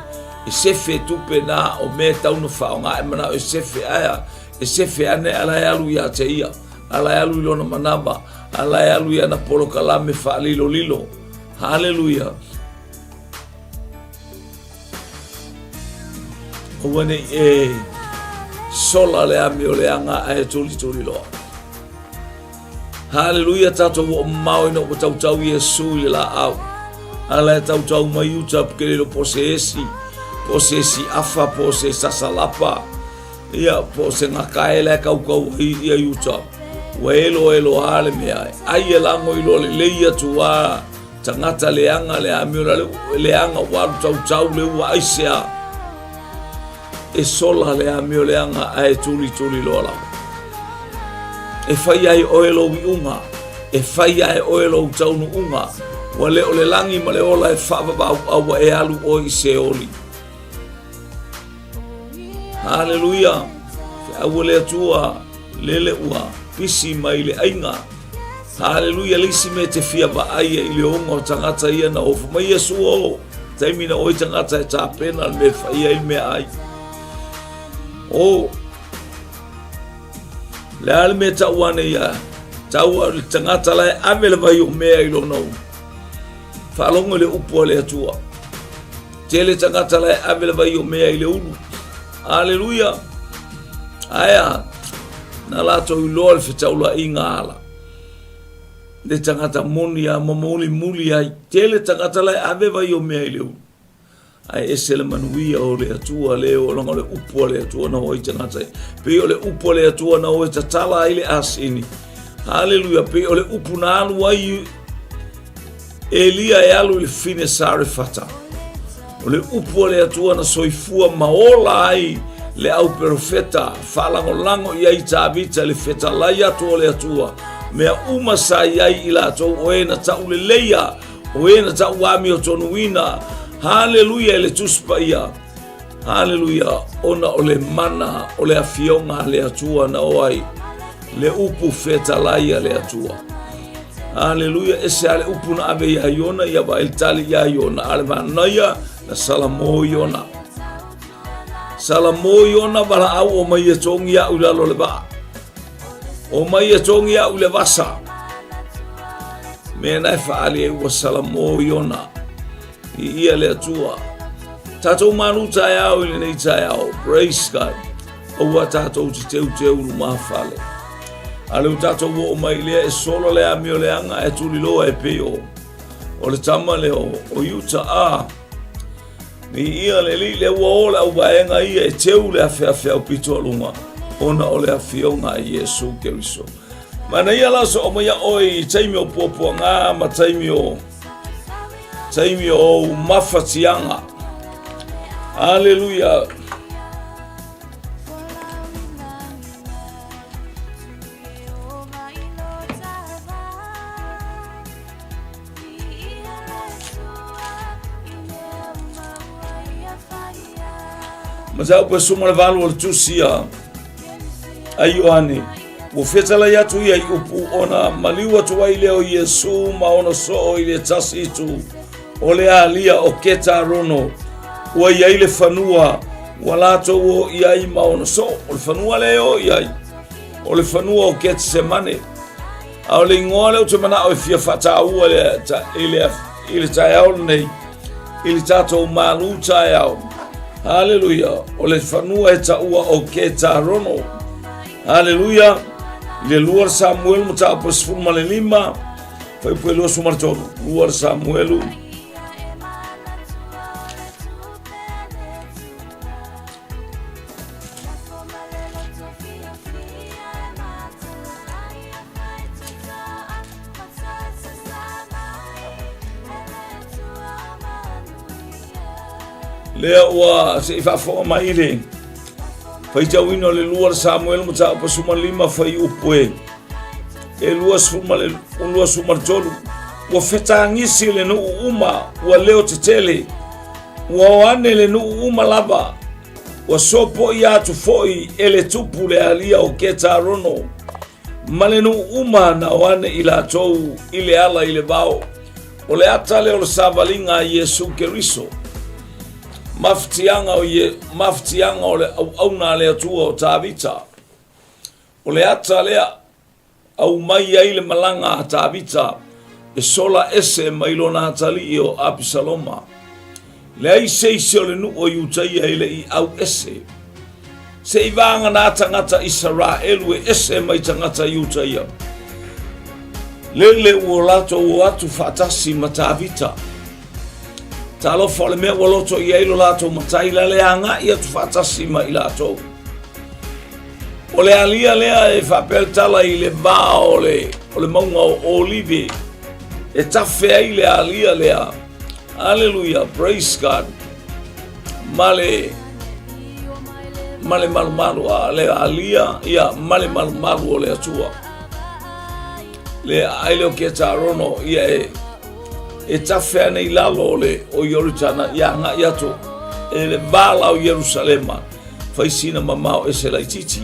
e sefe tupe na o mea e tau na faaaoga, e manao e sefe aea, e sefe ane ala e alu ia te ia, ala e alu i lona manawa, ala e alu i ana polokalame faalilolilo. Haleluia! Aua nei e sola le amio leaga ae tulituli loa. Haleluia tatou oo mamao ina ua tautau Iesu i le laau. Ala e tautau mai uta ke lilo po se esi, po se esi afa, po se sasalapa, ia po se gakae la e kaukau ai ia i uta. Ua elo elo a le mea. Ai e lago i loa lelei atu a tagata leaga le amio la leaga ua alu tautau le ua aisea. E sola le amioleaga ae tulituli loa lava. E fai ai oe lou iuga, e fai ai oe lou taunuuga, ua le o le lagi ma le ola e faavavau ua e alu oe i Seoli. Haleluia! Feaua le Atua, lele ua pisi mai le aiga. Haleluia, le isi mea e te fia vaai ai i le oga o tagata ia na ofo mai Iesu o taimi na oi tagata e tapena le mea e fai ai le meaai. O, le a le mea tau ane ia, tau a le tagata la e ave le vai o mea i lona u. Faalogo i le upu a le Atua. Tele tagata la e ave le vai o mea i le ulu. Aleluia! Aea, na latou iloa le fetaulaiga ala. Le tagata moni a mamulimuli ai. Tele tagata la e ave vai o mea i le ulu. Ae ese le manuia o le Atua le o langa o le upu a le Atua na o ai tagata. Pei o le upu a le Atua na o e tatala ai le asini. Haleluia, pei o le upu na alu ai Elia e alu i le fine Sarefata. O le upu a le Atua na soifua ma ola ai le au perofeta, faalagolago i ai Tavita i le fetalai atu o le Atua, mea uma sa i ai i latou o e na tauleleia, o e na tauamiotonuina. Haleluia i le Tusi Paia. Haleluia, ona o le mana o le afioga a le Atua na o ai le upu fetalai a le Atua. Haleluia, ese a le upu na ave iā Iona, ia vaai le tali iā Iona, a le manaia na salamo Iona. Salamo Iona valaau o mai e togi au i lalo le vaa. O mai e togi au i le vasa. Mea na e faali ai ua salamo Iona. I ia le Atua. Tatou malu taeao i lenei taeao. Praise God. Aua tatou te teuteu lumafale. A le o tatou oo mai lea e sola le amio leaga e tuliloa e pei o o le tama lea o, o Iuta a. Ni ia le li le ua o le auvaega ia e teu le afeafe au pito a luga ona o le afioga a Iesu Keriso. Manaia la so o mai a oe i taimi o puapuaga ma taimi o taimi o ou mafatiaga. Aleluia. Mataupu e 18 o le tusi a a Ioane. Ua fetalai atu ia i upu ona maliu atu ai lea o Iesu ma ona soo i le tasi itu o le alia o Ketarono ua i ai le fanua ua latou o i ai ma ona soo. O le fanua lea e o i ai, o le fanua o Ketsemane. A o le igoa lea ou te manao e fia faataua i le, i le taeao lenei, i le tatou malu taeao. Haleluia, o le fanua e taua o Ketarono. Haleluia, i le lua Samuelu mataupu e 15, fuaiupu e 23, lua Samuelu Lea ua se i faafofoga mai le faitauina o le lua Samuel mataupu 15 fuaiupu e e 23 ua fetagisi le nuu uma ua leo tetele ua o ane le nuu uma lava ua sopoia atu foi e le tupu le alia o Ketarono ma le nuu uma na o ane i latou i le ala i le vao. O le ata lea o le savaliga a Iesu Keriso. Mafatiaga o, Ie, mafatiaga o le auauna a le Atua o Tavita. O le ata lea aumai ai le malaga a Tavita e sola ese mai lona atalii o Apisaloma. Leai se isi o le nuu o Iutaia e le i au ese. Se i vagana tagata Isaraelu e ese mai tagata Iutaia. Lele ua latou o atu faatasi ma Tavita. Talofa o le mea ua loto i ai lo latou matai la le agai atu faatasi ma i latou. O le alia lea e faapea le tala i le va o le, o le mauga o Olive e tafe ai le alia lea. Aleluia, praise God. Ma le ma le malumalu a le alia ia ma le malumalu o le Atua. Le ai le o ke tarono ia e e tafe ane i lalo o le o Ioritana ia agai atu e le vala o Ierusalema. Fai sina mamao ese laitiiti.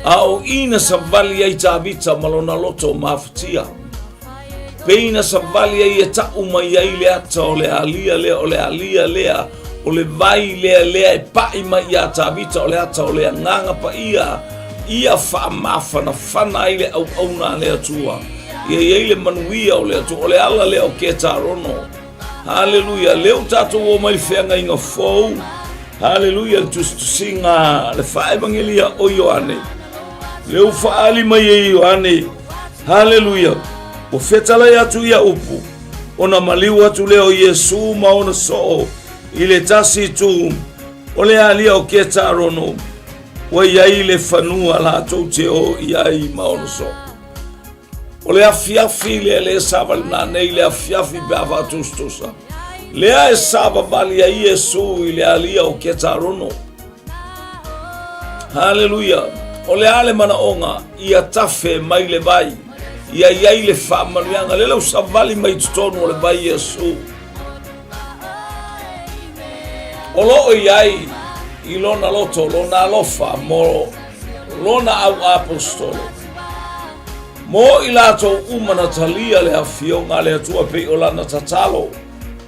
A o i na savali ai Tavita ma lona loto mafatia. Pei na savali ai e ta'u mai ai le ata o le alia lea, o le alia lea, o le vai lea lea e pa'i mai iā Tavita, o le ata o le Agaga Paia, ia faamafanafana ai le auauna a le Atua. Ia i ai le manuia o le Atua, o le ala lea o Ketarono. Haleluia, lea ua tatou o mai le feagaiga fou. Haleluia, le tusitusiga, le faaevagelia o Ioane. Lea ua faaali mai e Ioane. Haleluia, ua fetalai atu ia upu, ona maliu atu lea o Iesu ma ona soo i le tasi itu o le alia o Ketarono, ua i ai le fanua latou te o i ai ma ona soo. O le afiafi lea le savalina nei le afiafi pe a faatusatusa. Lea e savavali ai Iesu i le alia o Ketarono. Haleluia! O le a le manaoga ia tafe mai le vai, ia i ai le faamanuiaga. Lele ua savali mai totonu o le vai Iesu. O lo o i ai i lona loto lona alofa mo lona au aposetolo, mo i latou uma na talia le afioga a le Atua pei o lana tatalo,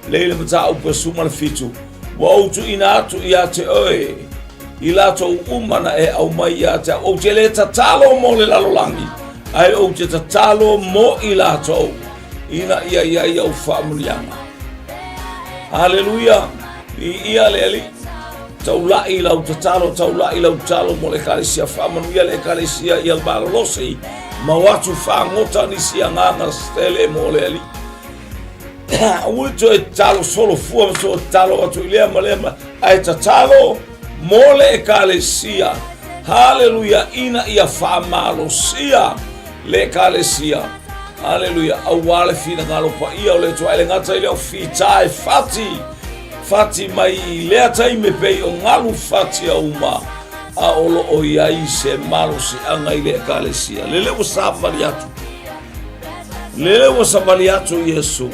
lea i le mataupu e 17, Ua ou tuuina atu ia te oe i latou uma na e aumai ia te au. Ou te le tatalo mo le lalolagi, ae ou te tatalo mo i latou, ina ia i ai au faamanuiaga. Haleluia! Viia le Alii. Taulai lau tatalo, taulai lau tatalo mo le Ekalesia. Faamanuia le Ekalesia ia malolosi ma o atu fagota nisi agaga tele mo le Alii. Aua le toe tatalo solofua ma toe tatalo atu i lea ma lea ma ae tatalo mo le Ekalesia. Haleluia! Ina ia faamalosia le Ekalesia. Haleluia! Aua le finagalo paia o le Atua. E le gata i lea o fita e fati, fati mai i lea taimi pei o galu fati a uma, a o lo o i ai se malosiaga i le Ekalesia. Lele ua savali atu. Lele ua savali atu Iesu.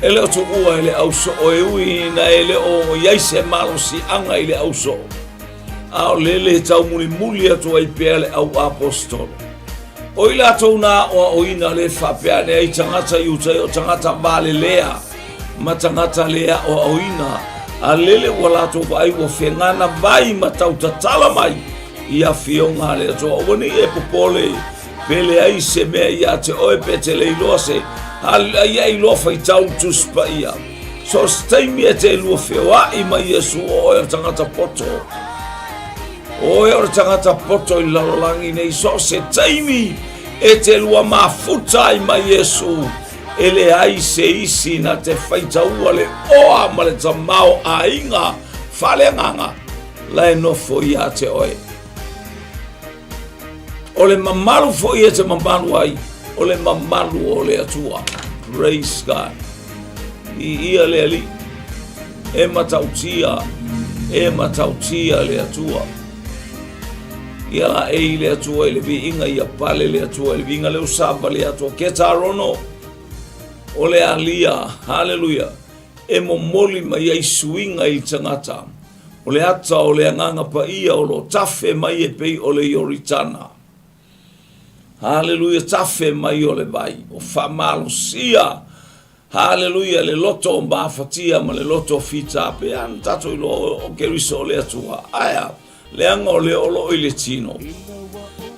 E le o tuua e le ausoo e ui ina e le o i ai se malosiaga i le ausoo. A o lele e taumulimuli atu ai pea le au aposetolo. O i latou na aoaoina le faapea ane ai tagata i uta o tagata valelea ma tagata le aoaoina, a lele ua latou vaai ua fegana vai ma tautatala mai i afioga a le Atua. Aua ne i e popole pe leai se mea ia te oe pe te le iloa se ia iloa faitau Tusi Paia. So o se taimi e te lua feoai ma Iesu o oe o le tagata poto. O oe o le tagata poto i le lalolagi nei. So o se taimi e te lua mafuta ai ma Iesu e leai se isi na te faitaua le oa ma le tamaoaiga faaleagaga la e nofo ia te oe. O le mamalu foi e te mamalu ai, o le mamalu o le Atua. Praise God. I ia le Alii, e matautia, e matautia le Atua. Ia la e i le Atua i le viiga, ia pale le Atua i le viiga leo sava le Atua. Ke tarono o le alia, haleluia, e momoli mai ai suiga i le tagata. O le ata o le Agaga Paia o lo o tafe mai e pei o le Ioritana. Haleluia, tafe mai o le vai, o faamalosia, haleluia, le loto o mafatia ma le loto o fita, pe a na tatou iloa o Keriso o le Atua. Ae a? Leaga o le o lo o i le tino.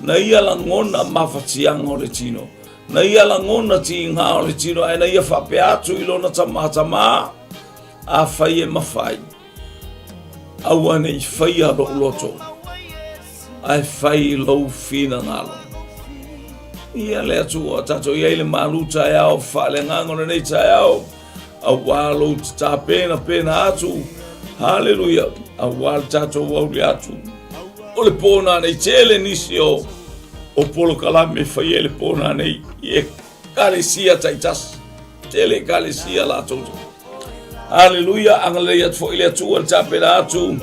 Na ia lagona mafatiaga o le tino. Na ia lagona tiga o le tino, ae na ia faapea atu i lona tama, Tama, afai e mafai, Aua ne i faia lou loto, ae fai lou finagalo. Ia le Atua, tatou i ai le malu taeao faaleagaga o lenei taeao, auā lou tatapenapena atu, haleluia, auā le tatou auli atu. O le pō nanei tele nisi o, o polokalame fai ai le pō nanei i ekalesia taitasi. Tele ekalesia latou. Haleluia, agalelei atu foi le Atua le tapena atu.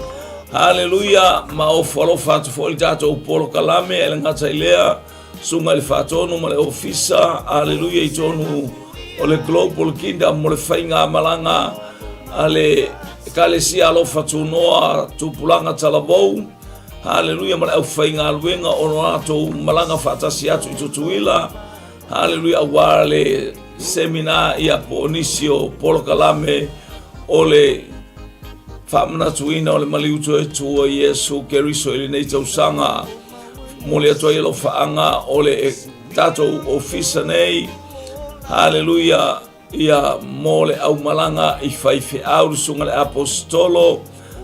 Haleluia, ma ofo alofa atu foi le tatou polokalame e le gata i lea, susuga i le faatonu ma le ofisa, haleluia i tonu o le Global Kingdom mo le faigamalaga a le Ekalesia Alofa Tunoa Tupulaga Talavou, haleluia ma le aufaigaluega o lo latou malaga faatasi atu i Tutuila, Haleluia, aua le semina ia po o nisi o polokalame o le faamanatuina o le maliu toe tu o Iesu Keriso i lenei tausaga. Momoli atu ai alofaaga o le tatou ofisa nei. Haleluia, ia mo le aumalaga i faifeau le susuga le aposetolo.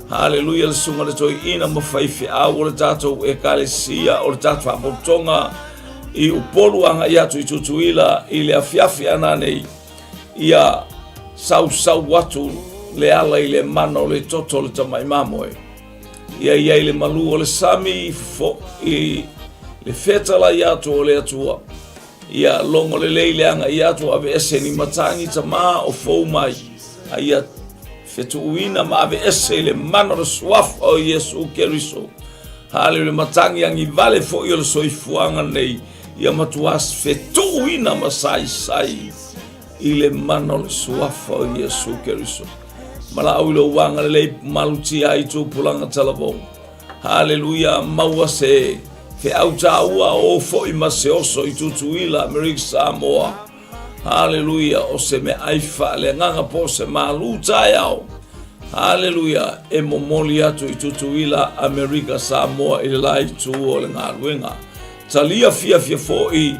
Haleluia, le susuga le toeaina ma faifeau o le tatou ekalesia o le tatou faalapotopotoga i Upolu agai atu i Tutuila i le afiafi ana nei ia sausau atu le ala i le mana o le toto o le tamai mamoe. Ia i ai le malu o le sami i le fetalai atu o le Atua. Ia logo lelei le agai atu aveese ni matagi tamā o fou mai, a ia fetuuina ma aveese i le mana o le suafa o Iesu Keriso. Haleluia, matagi agivale foi o le soifuaga nei, ia matuā fetuuina ma saisai i le mana o le suafa o Iesu Keriso. Valaau i lou agalelei malutia ai tupulaga talavou. Haleluia, maua se feau taua o foi ma se oso i Tutuila, Amerika Samoa. Haleluia, o se meaai faaleagaga po o se malū taeao. Haleluia, e momoli atu i Tutuila, Amerika Samoa i le la itu o le galuega. Talia fiafia foi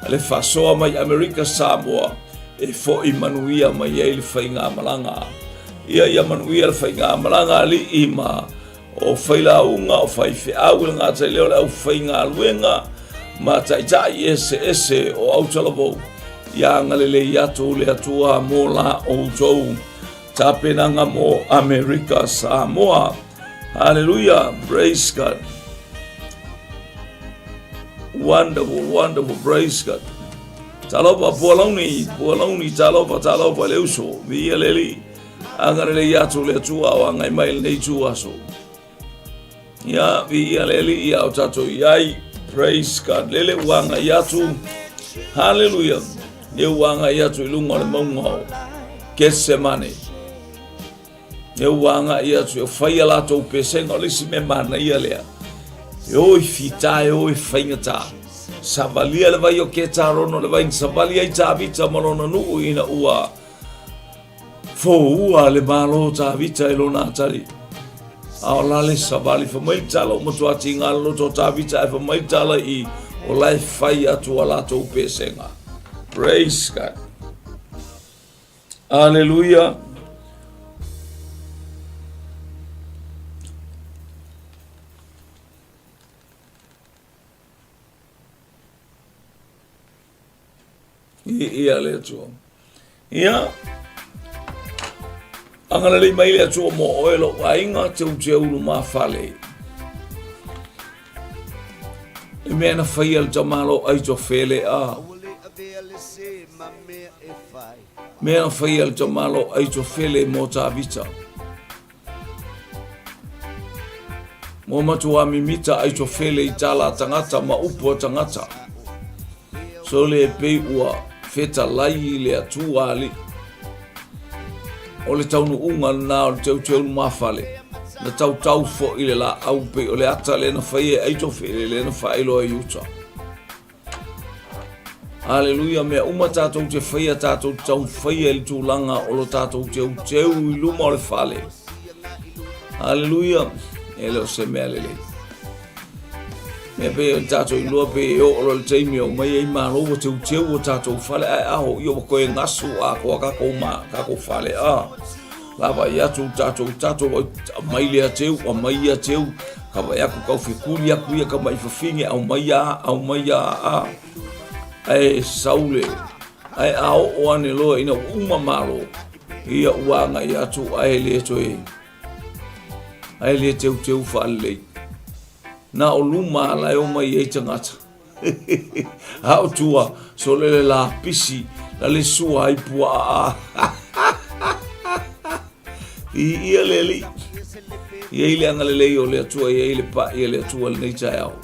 le faasoa mai Amerika Samoa e foi manuia mai ai le faigamalaga. Ia ia manuia le faigamalaga alii ma o failauga, o faifeau i le gata i lea o le aufaigaluega ma taitai eseese o autalavou. Ia agalelei atu le Atua mo la outou tapenaga mo Amerika Samoa. Hallelujah, praise God. Wonderful, wonderful, praise God. Talofa pualauni, pualauni, talofa, talofa le uso, viia le alii. Agalelei atu le Atua o agai mai lenei itu aso. Ia, viia le Alii ia o tatou i ai. Praise God. Lele ua agai atu. Hallelujah. Le ua agai atu i luga o le mauga o Getsemane. Le ua agai atu e fai a latou pesega o le isi mea manaia lea. E o i fita, e o i faigata. Savalia le vai o Ketarono, le vai na savali ai Tavita ma lona nuu ina ua Foua le Malo o Tavita e lona atalii. A o la le savali fa mai tala o matua tīngā le loto o Tavita ae fa mai tala i o la e fai atu a latou pesega. Praise God. Hallelujah. Ia le Atua. Ia, agalelei mai le Atua mo oe lou aiga, teuteu lumafale. Le mea na faia le tamalo Aitofele a. Mea na faia le tamalo Aitofele mo Tavita. Ua matua mimita Aitofele i tala a tagata ma upu a tagata. Sole e pei ua fetalai i le Atua alii. O le taunuuga lena o le teuteu lumafale, na tautau foi le laau pei o le ata lea na faia e Aitofele lea na faailoa i uta. Aleluia, mea uma tatou te faia, tatou te taumafai i le tulaga o lo tatou teuteu i luma o le fale. Aleluia, e le o se mea lelei. Mea pei o tatou iloa pei e oo loa le taimi o mai ai malo ua teuteu o tatou fale ae a ho ia ua toe gasu atoa tatou ma tatou fale a. Lava i atu tatou tatou aumai lea teu, aumai ia teu, ka vaai atu tau fekuli atu ia tama'i fafine, aumai a, aumai a, a. Ae sau le, ae a oo ane loa ina ua uma malo, ia ua agai atu ae le toe, ae le teuteu faalelei. Na o luma la e omai ai tagata. A o tua, sole le lapisi, la le sua ai puaa. I ia le alii. I ai le agalelei o le Atua, i ai le pa'i a le Atua lenei taeao.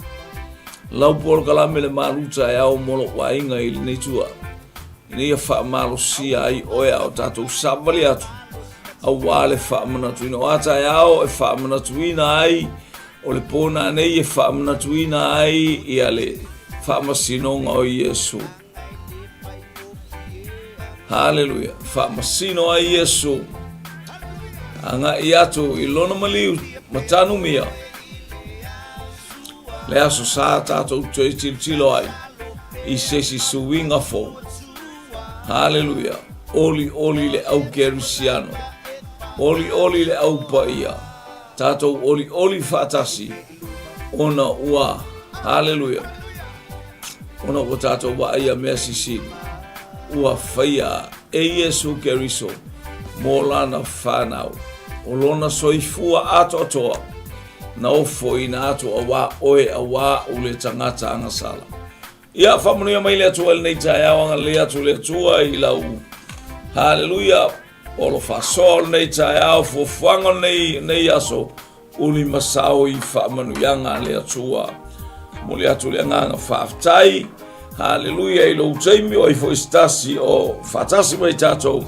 Lau polokalame le malu taeao mo lou aiga i lenei tua. Ina ia faamalosia ai oe a o tatou savali atu, auā le faamanatuina. O a taeao e faamanatuina ai O le pō nanei e faamanatuina ai ia le faamasinoga o Iesu. Haleluia. Faamasino ai Iesu. Agai atu i lona maliu ma tanumia. Le aso sa tatou toe tilotilo ai i se isi suiga fou. Haleluia. Olioli le au kerisiano. Olioli le au paia. Tatou olioli faatasi ona ua, haleluia, ona ua tatou vaaia mea sisili ua faia e Iesu Keriso mo lana fanau, o lona soifua atoatoa na ofoina atu auā oe auā a'u le tagata agasala. Ia, faamanuia mai le Atua i lenei taeao, agalelei atu le Atua i lau haleluia, o lo faasoa o lenei taeao, fuafuaga o lenei, lenei aso, uli ma sao i faamanuiaga a le Atua. Momoli atu le agaga faafetai, haleluia i lou taimi o ai foi se tasi o faatasi mai tatou.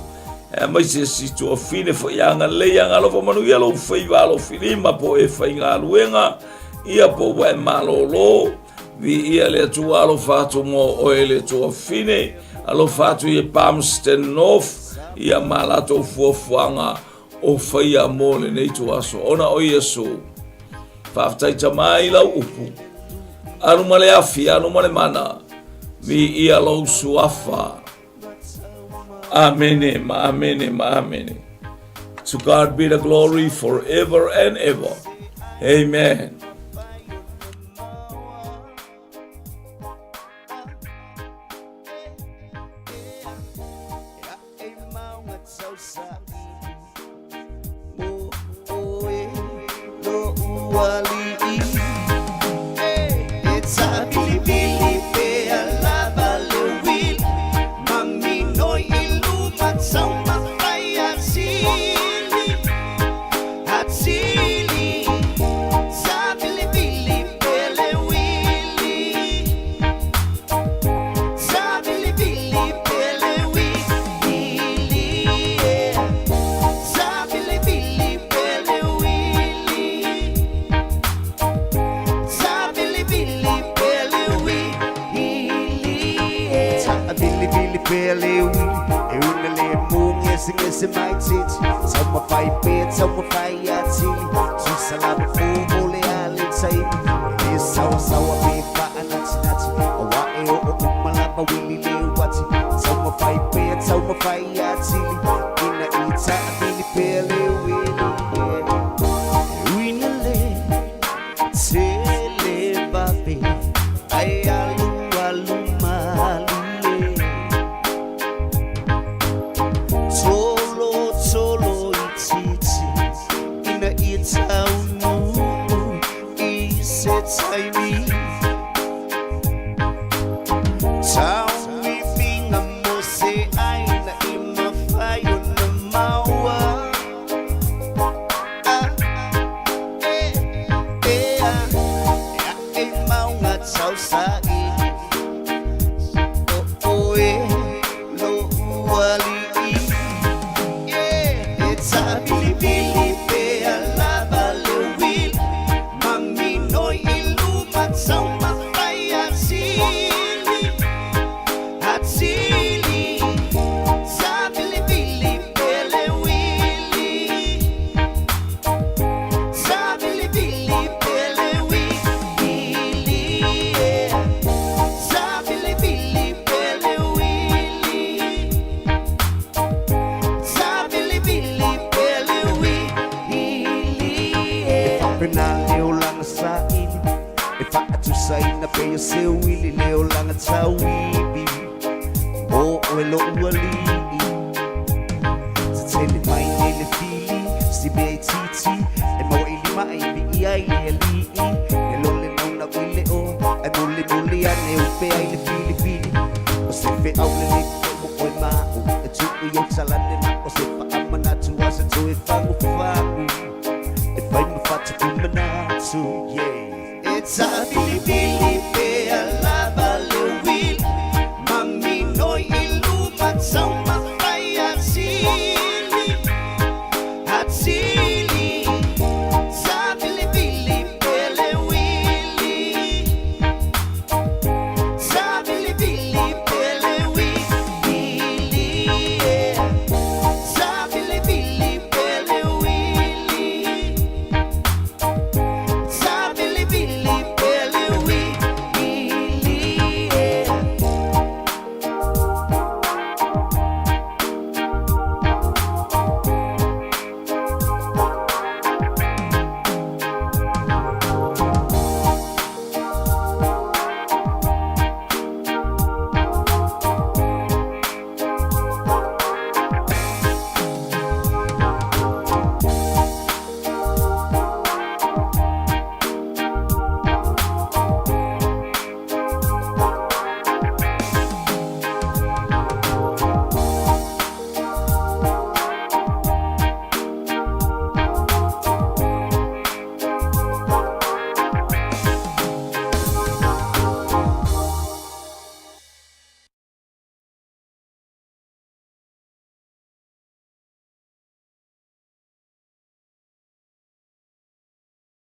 Aemaise si tuafine foi ia agalelei ia agalofa manuia lou faiva alofilima po o e faigaluega ia po ua e malolo. Viia le Atua alofa atu mo oe le tuafine, alofa atu i Palmerston North ia ma latou fuafuaga o faia mo lenei ituaso ona o Iesu. Faafetai Tama i lau upu. Alu ma le afi, alu ma le mana. Viia lou suafa. Amene ma amene ma amene. To God be the glory forever and ever. Amen.
It's a bilibili.